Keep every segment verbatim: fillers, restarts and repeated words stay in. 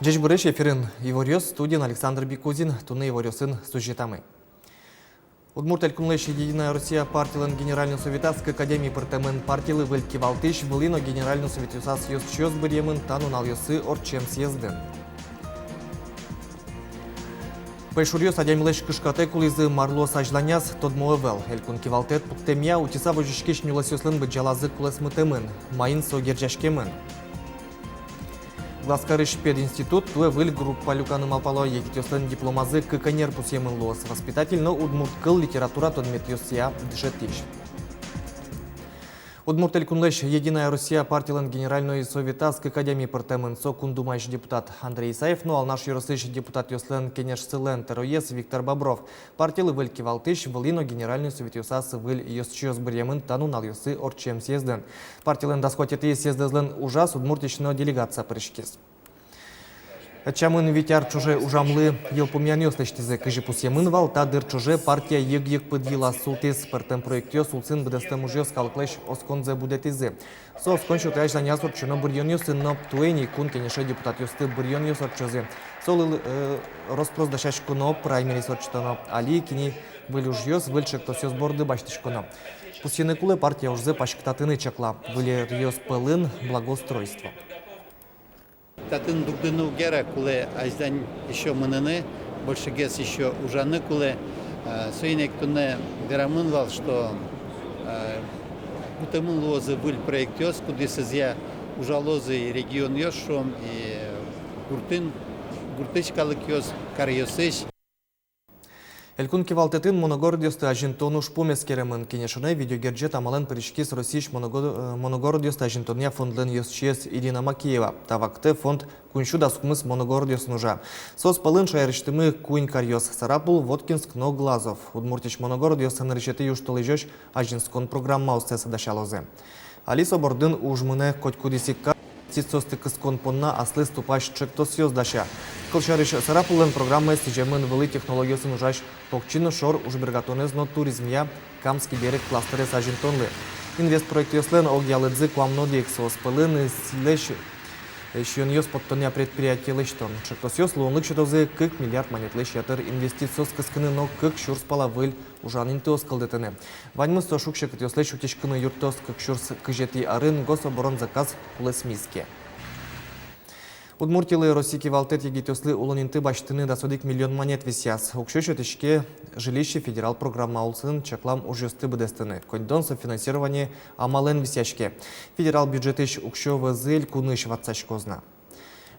Ӟечбуресь! Эфирын иворъёс, студиын Александр Бикузин. Туннэ иворъёсын сюжетамы. Удмурт Элькунлэсь «Единая Россия» партилэн Генеральной Советаз кык адями пыртэмын. Партилы выль кивалтӥсь, вылӥ но Генеральной Советъёсаз ёзчиос быръемын та нуналъёсы ортчем съездын. Пӧйшуръёс адямилэсь кышкатэк улӥзы, мар луоз азьланяз, тодмо ӧвӧл. Элькун кивалтэт пуктэмъя, утьыса возиськись нюлэсъёслэн быдӟалазы кулэсмытэмын. Маин со герӟаськемын? Глазкарысь пединститут туэ выль группа люканы малпало. Егитъёслэн дипломазы кык ӧнер пусъемын луоз: воспитатель но удмурт кыл, литература тодметъёсъя дышетӥсь. Удмурт Элькунлэсь «Единая Россия» партилэн Генеральной Советаз кык адями пыртэмын. Со Кун Думаысь депутат Андрей Исаев но Алнаш ёросысь депутатъёслэн кенешсылэн тӧроез Виктор Бобров. Партилы выль кивалтӥсь, вылӥ но Генеральной Советъёсаз выль ёзчиос быръемын та нуналъёсы ортчем съездын. Партилэн дас куатетӥ съездэзлэн ужаз Удмуртиысь но делегация пыриськиз. Ӧтчамын вить ар ӵоже ужамлы йылпумъянъёс лэсьтӥзы. Кызьы пусъемын вал, та дыр ӵоже партия йыг-йыг пыд йылаз султӥз. Пӧртэм проектъёс, улсын быдэстэм ужъёс калыклэсь осконзэ будэтӥзы. Со оскон сётэ азьланяз ортчоно быръёнъёсын но. Туэ ини Кун Кенеше депутатъёсты быръёнъёс ортчозы. Солы, э, рос-прос дасяськоно, праймериз ортчытоно. Али ик ини выль ужъёс, выль ӵектосъёс борды басьтӥськоно. Пусйыны кулэ, партия ужзэ паськытатыны чакла. Выль ӧръёс пӧлын благоустройство. Татын дугдыны уг яра, кулэ азьлань ещё мыныны, большегес ещё ужаны кулэ. Э, соин ик туннэ верамын вал, что, э, кутэмын луозы выль проектъёс, кудъёсызъя ужалозы и регионъёс, шуом, и гуртын, гуртысь калыкъёс, каръёсысь. Элькун кивалтэтын моногородъёсты азинтон ужпум эскеремын. Кенешонэ видеогерӟет амалэн пыриськиз Россиысь моного-, э, моногородъёсты азинтонъя фондлэн ёзчиез Ирина Макеева. Та вакытэ фонд куинь сю дас укмыс моногородъёсын ужа. Соос пӧлын шаерысьтымы куинь каръёс: Сарапул, Воткинск но Глазов. Удмуртиысь моногородъёс нырысетӥ южтолэзёзь азинскон программаоссэс дасялозы. Али со бордын уж мынэ. Котькудӥз ик кар инвестициосты кыскон понна аслыз тупась ӵектосъёс дася. Кылсярысь, Сарапуллэн программаез сӥземын вылӥ технологиосын ужась покчи но шор ужбергатонэз но туризмъя «Камский берег» кластерез азинтонлы. Инвестпроектъёслэн огъя лыдзы куамын одӥг, соос пӧлын СИЗлэсь, э, сиёнъёс поттонъя предприятие лэсьтон. Ӵектосъёс луонлык сётозы кык миллиард манетлэсь ятыр инвестициос кыскыны но кык сюрс пала выль ужан интыос кылдытыны. Ваньмыз со шуг-секытъёслэсь утиськыны юрттоз. Кык сюрс кызетӥ арын гособоронзаказ кулэсмиз ке. Удмуртилы Россиысь кивалтэт егитъёслы улон инты басьтыны дас одӥг миллион манет висъяз. Уксё сётӥське «Жилище» федерал программа улсын чаклам ужъёсты быдэстыны. Коньдон софинансирование амалэн висъяське. Федерал бюджетысь уксё вӧзы элькунысь ватсаськоз на.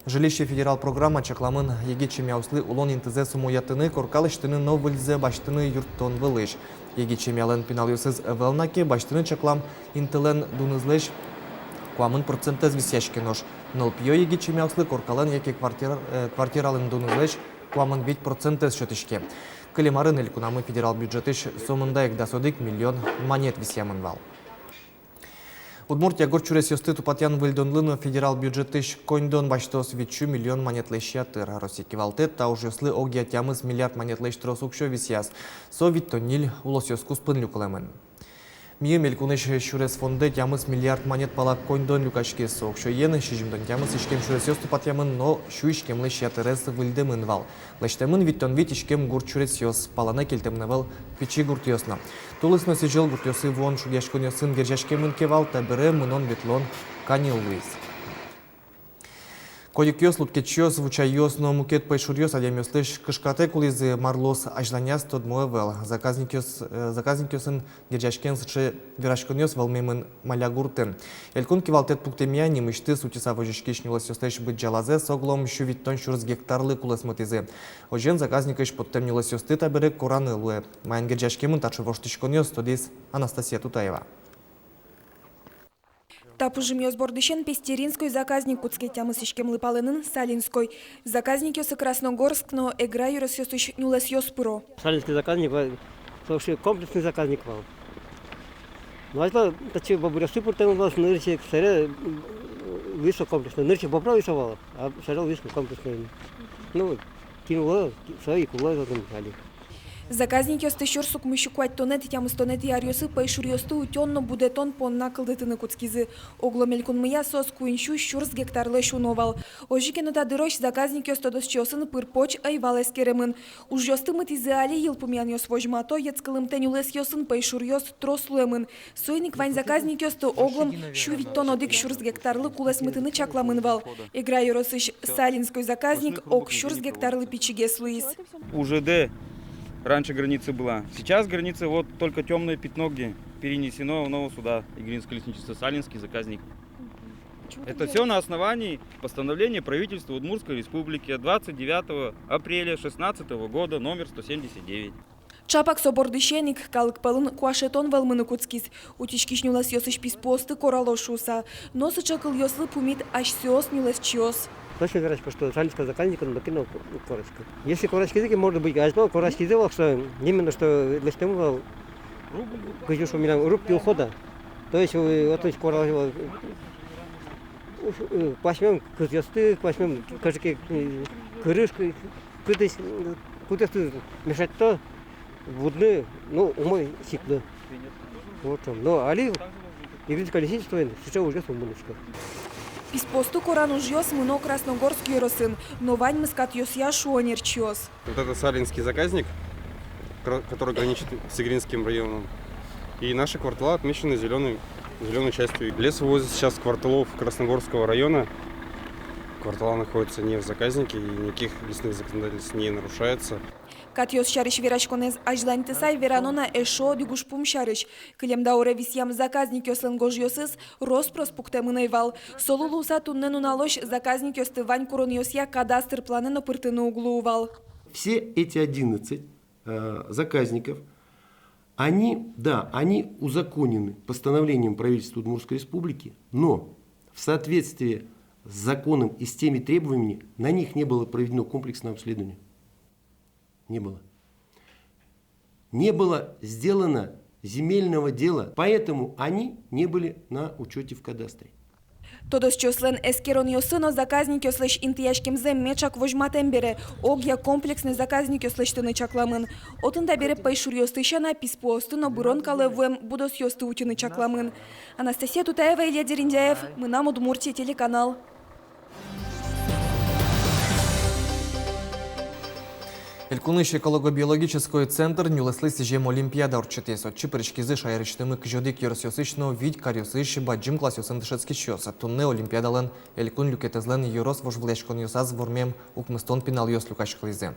«Жилище» федерал программа чакламын егит семьяослы улон интызэс умоятыны, корка лэсьтыны но выльзэ басьтыны юрттон вылысь. Егит семьялэн пиналъёсыз ӧвӧл на ке, басьтыны чаклам интылэн дунызлэсь куамын процентэз висъяське, нош нылпиё егит семьяослы коркалэн яке квартир-, э, квартиралэн дунызлэсь куамын вить процентэз сётӥське. Кылем арын элькунамы федерал бюджетысь сомында ик дас одӥг миллион манет висъямын вал. Удмуртия гурт сюресъёсты тупатъян-выльдонлы но федерал бюджетысь коньдон басьтоз. Вить сю миллион манетлэсь ятыр. Россиысь кивалтэт та ужъёслы огъя тямыс миллиард манетлэсь трос уксё висъяз. Со витьтон ньыль улосъёс куспын люкылэмын. Миым элькунысь сюрес фондэ тямыс миллиард манет пала коньдон люкаськиз. Со уксёен сизьымдон тямыс иськем сюресъёс тупатъямын, но сю иськемлэсь ятырез выльдэмын вал. Лэсьтэмын витьтон вить иськем гурт сюресъёс, палэнэ кельтэмын ӧвӧл пичи гуртъёс но. Тулыс но сӥзьыл гуртъёсы вуон шугъяськонъёсын герӟаськемын ке вал, табере мынон-ветлон каньыл луиз. Кодикъёс, лудкечъёс, вучайёс но мукет пӧйшуръёс адямиослэсь кышкатэк улӥзы. Мар луоз азьланяз, тодмо ӧвӧл. Заказникъёс, э, заказникъёсын герӟаськем сыӵе вераськонъёс вӧлмемын Маля гуртын. Элькун кивалтэт пуктэмъя, нимысьтыз утьыса возиськись нюлэсъёслэсь быдӟалазэс оглом сю витьтон сюрс гектарлы кулэсмытӥзы. Озьыен, заказникысь поттэм нюлэсъёсты табере кораны луэ. Маин герӟаськемын таӵе воштӥськонъёс, тодӥз Анастасия Тутаева. Та пужымъёс бордысен Пестеринской заказник кутске. Тямыс иськемлы палэнын Салинской. Заказникъёсы Красногорск но Эгра ёросъёсысь нюлэсъёс пыро. Салинский заказник вал, со вообще комплексный заказник вал. Ну, а это, это чё, бобрёсты пыртэмын вал, нырысь ик сэре, м, висо комплексно, нырысь ик бобра висо вал, а сэре висо комплексно. Ну, кин улэ, со ик улэ, вот он, али. Заказникъёсты сюрс укмыссю куатьтонэтӥ, тямыстонэтӥ аръёсы пӧйшуръёсты утён но будэтон понна кылдытыны кутскизы. Оглом элькунмыя соос куинь сю сюрс гектарлэсь уно вал. Озьы ке но, та дырозь заказникъёс тодосчиосын пыр-поч ӧй вал эскеремын. Ужъёсты мытӥзы али, йылпумъянъёс возьмато, йӧтскылымтэ нюлэсъёсын пӧйшуръёс трос луэмын. Соин ик вань заказникъёсты оглом сю витьтон одӥг сюрс гектарлы кулэсмытыны чакламын вал. Эгра ёросысь Салинской заказник ог сюрс гектарлы пичигес луиз. УЖД раньше границы была. Сейчас граница вот только тёмное пятно, где перенесено оно сюда, Игринское лесничество, Салинский заказник. Это все на основании постановления правительства Удмуртской Республики от двадцать девятого апреля шестнадцатого года, номер сто семьдесят девять. Чапак со бордысен ик калык пӧлын куашетон вӧлмыны кутскиз. Утиськись нюлэсъёсысь писпуосты корало шуыса. Но сыӵе кылъёслы пумит асьсэос нюлэсчиос. Точно верасько, что Салинского заказника нокин но уг кораськы. Если кораськизы ке, может быть, азьло кораськизы вал, что именно что лэсьтэмын вал, кызьы шуом, милям рубки ухода. То есть, э, вот, то есть корал, э, э, куасьмем кызъёсты, куасьмем кыӵе ке, э, кырыж, кы-, кытысь, э, кутъёсты мешать то. Вуыны, ну, умой сиклы. Вот он. Но али Игринское лесничествоын сыӵе ужъёс ум мынӥське. Писпуосты коран ужъёс мыно Красногорск ёросын, но ваньмыз катъёсъя, шуо ӧнерчиос. Вот это Салинский заказник, кра-, который граничит с Игринским районом. И наши квартала отмечены зелёной, зелёной частью. Лес вывозят сейчас с кварталов Красногорского района. Квартала находится не в заказнике, и никаких лесных законодательств не нарушается. Катъёс сярысь вераськонэз азьланьтыса, верано на эшшо одӥг ужпум сярысь. Кылем дауре висъям заказникъёслэн гожъёсыз рос-прос пуктэмын ӧй вал. Солы луыса туннэ нуналозь заказникъёсты вань куронъёсъя кадастр планэ но пыртыны уг луы вал. Все эти одиннадцать, э, заказников, они, да, они узаконены постановлением правительства Удмуртской Республики, но в соответствии с законом и с теми требованиями на них не было проведено комплексного обследования. Не было. Не было сделано земельного дела, поэтому они не были на учёте в кадастре. Тодосчиослэн эскеронъёссы но заказникъёслэсь интыяськемзэ меӵак возьматэм бере, огъя комплексной заказникъёс лэсьтыны чакламын. Отын табере пӧйшуръёсты сяна, писпуосты но бырон калэ вуэм будосъёсты утьыны чакламын. Анастасия Тутаева, Илья Дерендяев, «Мынам Удмуртие» телеканал. Элькунысь эколого-биологической центр нюлэслы сӥзем олимпиада ортчытӥз. Отчы пыриськизы шаерысьтымы кызь одӥг ёросъёсысь но вить каръёсысь бадӟым классъёсын дышетскисьёс. Туннэ олимпиадалэн элькун люкетэзлэн ёрос вожвылъяськонъёсаз вормем укмыстон пиналъёс люкаськылӥзы.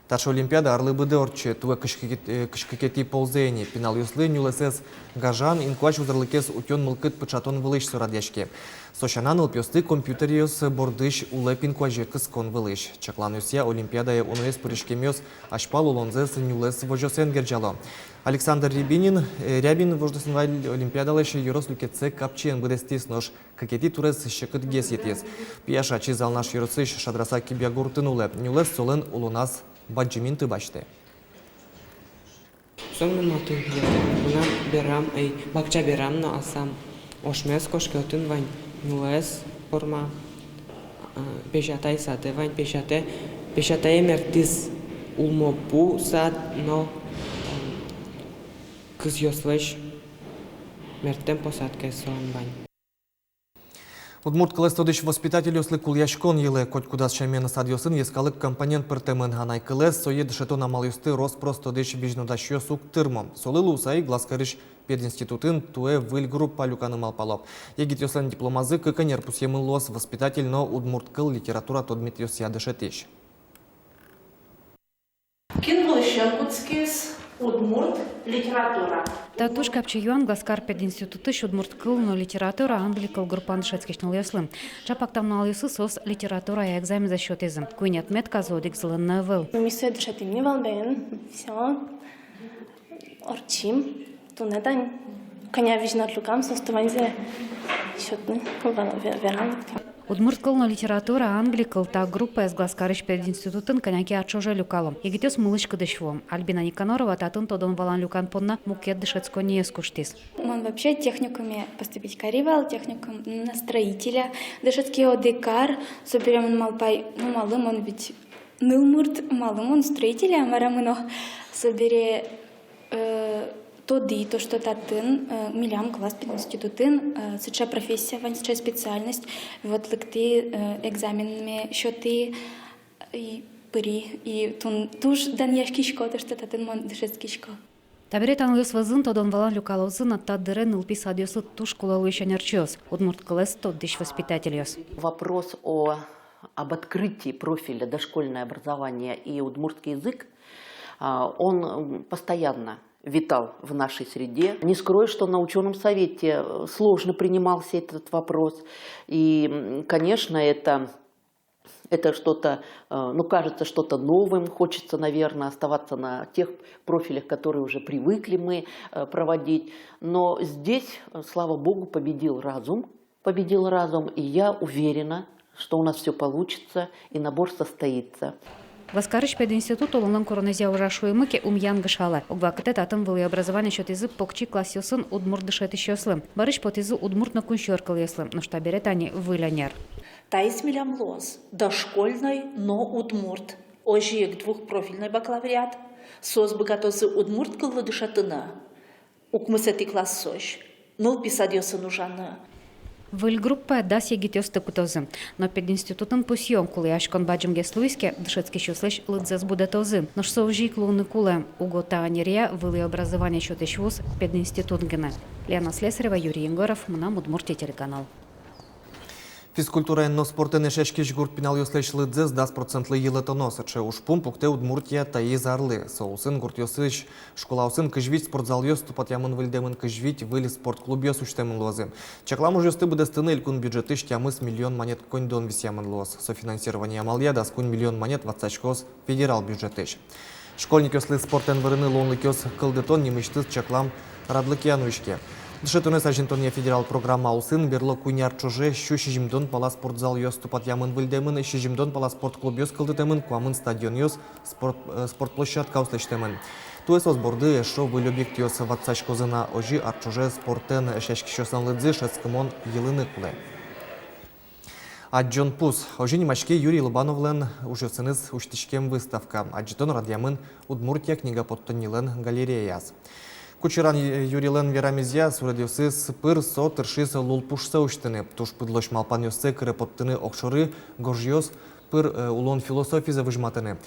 Таӵе олимпиада арлы быдэ ортче, туэ кызь кыкет-, э, кызь кыкетӥ ползэ ини. Пиналъёслы нюлэсэз гажан, инкуазь узырлыкез утён мылкыд пыӵатон вылысь со радъяське. Со сяна, нылпиосты компьютеръёс бордысь улэп инкуазе кыскон вылысь. Чакланъёсъя, олимпиадае уноез пыриськемъёс азьпал улонзэс нюлэс возёсэн герӟало. Александр Рябинин, э, Рябин вождэс ини вал олимпиадалэсь ёрос люкетсэ капчиен быдэстӥз, нош кыкетӥ турез секытгес йӧтӥз. Пияш ачиз Алнаш ёросысь Шадрасак-Кибья гуртын улэ. Нюлэс солэн улоназ бадӟым инты басьтэ. Со мыным отын, мынам берам, эй, бакча берам но асам ошмес кошке, отын вань нюлэс порма, а, песятай садэ вань, песятэ, песятае мертӥз улмопу сад но, а, кызъёслэсь мерттэм посадкаез солэн вань. Удмурт кылэз тодӥсь воспитательёслы кулэяськон йылэ. Котькудаз сямен садъёсын йӧскалык компонент пыртэмын. Анай кылэз, сое дышетон амалъёсты рос-прос тодӥсь визьнодасьёс уг тырмо. Солы луыса ик Глазкарысь пединститутын туэ выль группа люканы малпало. Егитъёслэн дипломазы кык ӧнер пусъемын луоз: воспитатель но удмурт кыл, литература тодметъёсъя дышетӥсь. Кин луысен кутскиз удмурт литература? Та туж капчи юан. Глазкар пединститутысь удмурт кыл но литература, англи кыл группаын дышетскись нылъёслы. Чапак та нуналъёсы соос литературая экзамензэс сётӥзы. Куинь отметказы одӥгзылэн но ӧвӧл. Ми сое дышетӥм ни вал бен, всё. Ортчим. Туннэ тань кӧня визьнод люкам, соосты ваньзэ сётыны, вера-, вера-, вераны. Удмурт кыл но литература, англи кыл — та группаез Глазкарысь пединститутын кӧня ке ар ӵоже люкало. Егитъёс мылысь-кыдысь вуо. Альбина Никанорова татын тодон-валан люкан понна мукет дышетсконниез куштӥз. Мон вообще техникуме поступить кари вал, техникум на строителя. Дышетски одӥг ар, собере мон малпай, ну, малы мон ведь Нылмурт, малы мон строитель-а, мар-а мон но. Собере, э, тодӥ то, что татын, э, милям класс пединститутын, э, сыӵе профессия вань, сыӵе специальность. Вот лыктӥ, э, экзаменме сётӥ, и пыри, и тун туж данъяськисько то, что татын мон дышетскисько. Табере та нылъёс вӧзын тодон-валан люкалозы на та дыре нылпи садъёслы туж кулэ луись ӧнерчиос, удмурт кылэз тодӥсь воспитательёс. Вопрос о, об открытии профиля дошкольное образование и удмуртский язык, а, он, м, постоянно витал в нашей среде. Не скрою, что на учёном совете, э, сложно принимался этот вопрос. И, м, конечно, это, это что-то, э, ну, кажется что-то новым. Хочется, наверное, оставаться на тех профилях, которые уже привыкли мы, э, проводить. Но здесь, э, слава богу, победил разум. Победил разум, и я уверена, что у нас всё получится, и набор состоится. Вӧскарысь пединститут улонлэн куронэзъя ужа шуимы ке, ум янгышалэ. Ог вакытэ татын вылӥ образование сётӥзы покчи классъёсын удмурт дышетӥсьёслы. Бӧрысь потӥзы удмурт но кунсьӧр кылъёслы, нош табере тани выль ӧнер. Таиз милям луоз дошкольной но удмурт. Озьы ик двухпрофильной бакалавриат. Соос быгатозы удмурт кыллы дышетыны укмысэтӥ классозь, нылпи садъёсын ужаны. Выль группае дас егитъёсты кутозы. Но пединститутын пусъё: кулэяськон бадӟымгес луиз ке, дышетскисьёслэсь лыдзэс будэтозы. Нош со озьы ик луыны кулэ. Уго та ӧнеръя вылӥ образование сётӥсь вуз пединститут гинэ. Лена Слесарева, Юрий Егоров, «Мынам Удмуртие» телеканал. Физкультураен но спортэн эшъяськись гурт пиналъёслэсь лыдзэс дас процентлы йылэтоно. Сыӵе ужпум пуктэ Удмуртия таиз арлы. Со улсын гуртъёсысь школаосын кызь вить спортзалъёс тупатъямын-выльдэмын, кызь вить выль спортклубъёс усьтэмын луозы. Чаклам ужъёсты быдэстыны элькун бюджетысь тямыс миллион манет коньдон висъямын луоз. Софинансирование амалъя дас куинь миллион манет ватсаськоз федерал бюджетысь. Школьникъёслы спортэн вырыны луонлыкъёс кылдытон нимысьтыз чаклам радлыкъя нуиське. Дышетонэз азинтонъя федерал программа улсын берло куинь ар ӵоже сю сизьымдон пала спортзалъёс тупатъямын-выльдэмын, сизьымдон пала спортклубъёс кылдытэмын, куамын стадионъёс, спорт, э, спортплощадкаос лэсьтэмын. Туэ соос борды эшшо выль объектъёс ватсаськозы на. Озьы ар ӵоже спортэн эшъяськисьёслэн лыдзы шӧдскымон йылыны кулэ. «Адӟон пус». Озьы нимаське Юрий Лобановлэн ужъёсыныз усьтӥськем выставка. Адӟытон радъямын Удмуртия книга поттоннилэн галереяяз. Кучеран Юрилэн верамезъя, суредъёсыз пыр со тыршиз лулпушсэ усьтыны, туж пыдлось малпанъёссэ кыре поттыны огшоры, гожъёс пыр, э, улон философизэ возьматыны.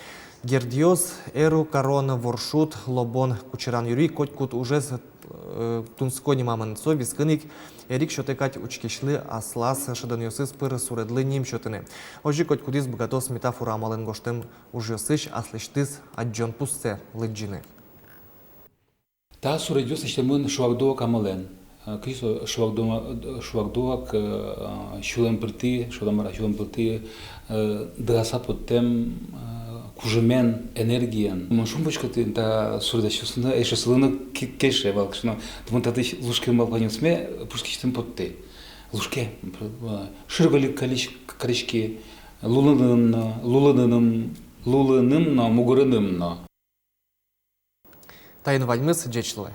Гердъёс, эру карон, воршуд, лобон. Кучеран Юрий котькуд ужез, э, тунсыко нимамын. Со вискын ик эрик сётэ кадь учкисьлы аслаз шӧдонъёсыз пыр суредлы ним сётыны. Озьы котькудӥз быгатоз метафора амалэн гожтэм ужъёсысь аслэсьтыз адӟон пуссэ лыдӟыны. Та суредъёс лэсьтэмын шуак-дуак амалэн. Э, кызьы со шуак-дуак, шуак-дуак, э, сюлэм пыртӥ, шуод-а, мар-а, сюлэм пыртӥ, э, дыраса поттэм, э, кужымен, энергиен. Мон шумпотӥсько, та суредъёсыны, эшъёсылы но ке-, кельше вал, кызьы но, мон татысь лушкем малпанъёсме пушкысьтым поттӥ. Лушке, э, шыргольык кариськи, кариськи, лулыным но, лулыным, лулыным но, мугорыным но. Таин ваньмыз, ӟеч луэ.